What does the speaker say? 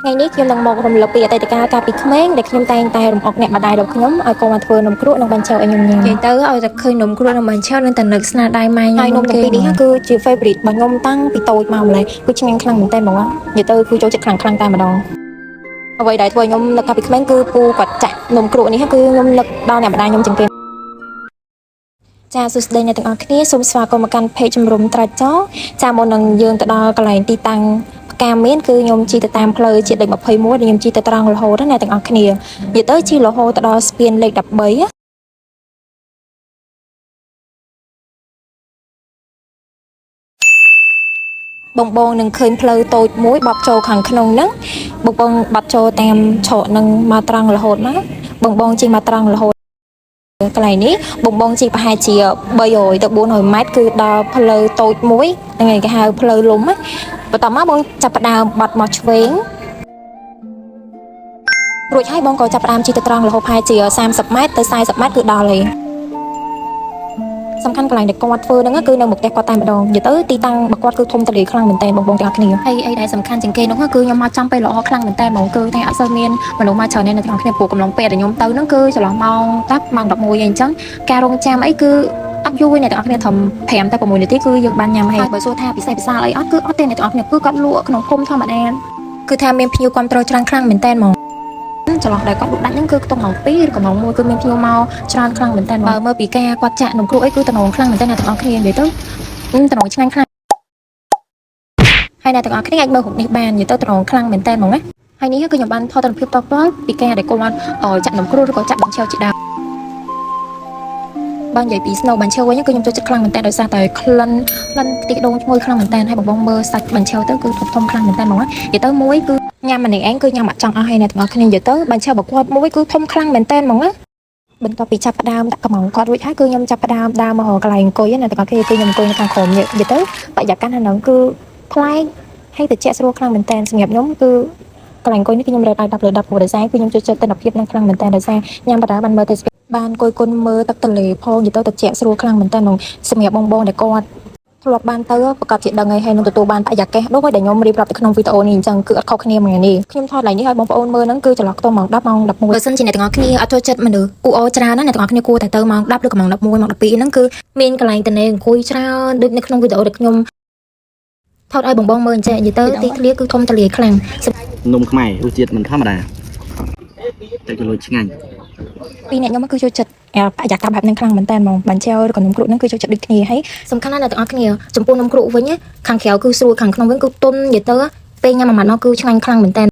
ថ្ងៃនេះខ្ញុំនឹងមករំលឹកពីអតីតកាលកាលពីក្មេងដែលខ្ញុំតែងតែរំអុកអ្នកម្ដាយរបស់ខ្ញុំឲ្យគាត់មកធ្វើនំគ្រក់និងបាញ់ឆែវឲ្យខ្ញុំញ៉ាំនិយាយទៅឲ្យតែឃើញនំគ្រក់និងបាញ់ឆែវនឹងតែនឹកស្នាដៃម៉ែខ្ញុំហើយនំទាំងពីរនេះគឺជា favorite របស់ខ្ញុំតាំងពីតូចមកម្លេះគឺឆ្ងាញ់ខ្លាំងមែនតើហ្មងនិយាយទៅគឺចូលចិត្តខ្លាំងខ្លាំងតែម្ដងអ្វីដែលធ្វើឲ្យខ្ញុំនឹកកាលពីក្មេងគឺពូគាត់ចាក់នំគ្រក់នេះគឺខ្ញុំនឹកដល់អ្នកម្ដាយខ្ញុំជាងគេចាសួស្តីអ្នកទាំងអស់គ្នាសូមស្វាគមន៍មកកាន់ page ជំរុំត្រាច់ចោចាមុននឹងយើងទៅដល់កន្លែងទីតាំងផ្កាមានគឺខ្ញុំជិះទៅតាមផ្លូវជាតិលេខ21ដែលខ្ញុំជិះទៅត្រង់រហូតណាអ្នកទាំងអស់គ្នានិយាយទៅជិះរហូតទៅដល់ស្ពានលេខ13បងបងនឹងឃើញផ្លូវតូចមួយបត់ចូលខាងក្នុងហ្នឹងបងបងបត់ចូលតាមច្រកហ្នឹងមកត្រង់រហូតមកបងបងជិះមកត្រង់រហូតកន្លែងនេះបងបងជិះប្រហែលជា300ទៅ400ម៉ែត្រគឺដល់ផ្លូវតូចមួយហ្នឹងឯងគេហៅផ្លូវលំណាបន្ទាប់មកបងចាប់ផ្ដើមបត់មកឆ្វេងរួចហើយបងក៏ចាប់ផ្ដើមជិះទៅត្រង់រហូតប្រហែលជា30ម៉ែត្រទៅ40ម៉ែត្រគឺដល់ហើយ សំខាន់កន្លែងដែលគាត់ធ្វើហ្នឹងគឺនៅមុខផ្ទះគាត់តែម្ដងនិយាយទៅទីតាំងរបស់គាត់គឺធំទូលាយខ្លាំងមែនតើបងបងទាំងអស់គ្នាហើយអីដែលសំខាន់ជាងគេនោះគឺខ្ញុំមកចំពេលល្អខ្លាំងមែនតើហ្មងគឺតែអត់សូវមានមនុស្សមកច្រើនទេនៅទាំងអស់គ្នាព្រោះកំឡុងពេលដែលខ្ញុំទៅហ្នឹងគឺចន្លោះម៉ោង10ម៉ោង11អីអញ្ចឹងការរងចាំអីគឺអត់យូរទេអ្នកទាំងអស់គ្នាត្រឹម5ទៅ6នាទីគឺយើងបានញ៉ាំហើយបើសួរថាពិសេសពិសាលអីអត់គឺអត់ទេអ្នកទាំងអស់គ្នាគឺគាត់លក់ក្នុងភូមិធម្មតាគឺថាមានភ្ញៀវគ្រប់ត្រូលច្រើនខ្លាំងមែនតើហ្មង ចន្លោះដែលគាត់លក់ដាច់ហ្នឹងគឺខ្ទង់ម៉ោង2ឬក៏ម៉ោង1គឺមានភ្ញៀវមកច្រើនខ្លាំងមែនតើបើមើលពីការគាត់ចាក់នំគ្រក់អីគឺតំណងខ្លាំងមែនតើអ្នកទាំងអស់គ្នានិយាយទៅតំណងឆ្ងាញ់ខ្លាំងហើយអ្នកទាំងអស់គ្នាអាចមើលរូបនេះបាននិយាយទៅតំណងខ្លាំងមែនតើហ្មងណាហើយនេះគឺខ្ញុំបានថតទិដ្ឋភាពតផ្ទាល់ពីការដែលគាត់ចាក់នំគ្រក់ឬក៏ចាក់បាញ់ឆែវជាដើមបើនិយាយពី snow បាញ់ឆែវវិញគឺខ្ញុំចូលចិត្តខ្លាំងមែនតើដោយសារតែក្លិនក្លិនខ្ទិះដូងឈ្ងុយខ្លាំងមែនតើហើយបងបងមើលសាច់បាញ់ឆែវទៅគឺធំធំខ្លាំងមែនតើហ្មងណានិយាយទៅមួយគឺញ៉ាំម្នាក់ឯងគឺញ៉ាំអត់ចង់អស់ហើយអ្នកទាំងអស់គ្នានិយាយទៅបាញ់ឆែវរបស់គាត់មួយគឺធំខ្លាំងមែនតើហ្មងណា បន្ទាប់ពីចាប់ផ្ដើមដាក់កំងគាត់រួចហើយគឺខ្ញុំចាប់ផ្ដើមដើរមករកកន្លែងអង្គុយណាទាំងអស់គ្នាគឺខ្ញុំអង្គុយនៅខាងក្រោមនិយាយទៅបរិយាកាសនៅហ្នឹងគឺប្លែកហើយត្រជាក់ស្រួលខ្លាំងមែនតើសម្រាប់ខ្ញុំគឺកន្លែងអង្គុយនេះគឺខ្ញុំរត់ឲ្យ10លើ10ព្រោះដោយសារគឺខ្ញុំចូលចិត្តទិដ្ឋភាពហ្នឹងខ្លាំងមែនតើដោយសារញ៉ាំបដាបានមើលទៅបានអង្គុយគុណមើលទឹកទន្លេផងនិយាយទៅត្រជាក់ស្រួលខ្លាំងមែនតើហ្មងសម្រាប់បងបងដែលគាត់ធ្លាប់បានទៅប្រកាសជាដឹងហើយហើយនឹងទទួលបានបរិយាកាសដូចដែលខ្ញុំរៀបរាប់ទៅក្នុងវីដេអូនេះអញ្ចឹងគឺអត់ខុសគ្នាមួយនេះខ្ញុំថតឡើងនេះឲ្យបងប្អូនមើលហ្នឹងគឺចន្លោះខ្ទង់ម៉ោង10ម៉ោង11បើសិនជាអ្នកទាំងអស់គ្នាអត់ចូលចិត្តមនុស្សអ៊ូអរច្រើនណាអ្នកទាំងអស់គ្នាគួរតែទៅម៉ោង10ឬក៏ម៉ោង11ម៉ោង12ហ្នឹងគឺមានកន្លែងតនេអង្គុយច្រើនដូចនៅក្នុងវីដេអូដែលខ្ញុំថតឲ្យបងបងមើលអញ្ចឹងនិយាយទៅទីធ្លាគឺធំទូលាយខ្លាំង នំខ្មែររសជាតិមិនធម្មតាតែក៏លុយឆ្ងាញ់ ពីរអ្នកខ្ញុំគឺចូលចិត្តបរិយាកាសបែបហ្នឹងខ្លាំងមែនតើហ្មងបាញ់ឆែវឬក៏នំគ្រក់ហ្នឹងគឺចូលចិត្តដូចគ្នាហើយសំខាន់ណាស់អ្នកទាំងអស់គ្នាចំពោះនំគ្រក់វិញខាងក្រៅគឺស្រួលខាងក្នុងវិញគឺទន់និយាយទៅពេលញ៉ាំមួយម៉ាត់មកគឺឆ្ងាញ់ខ្លាំងមែនតើ។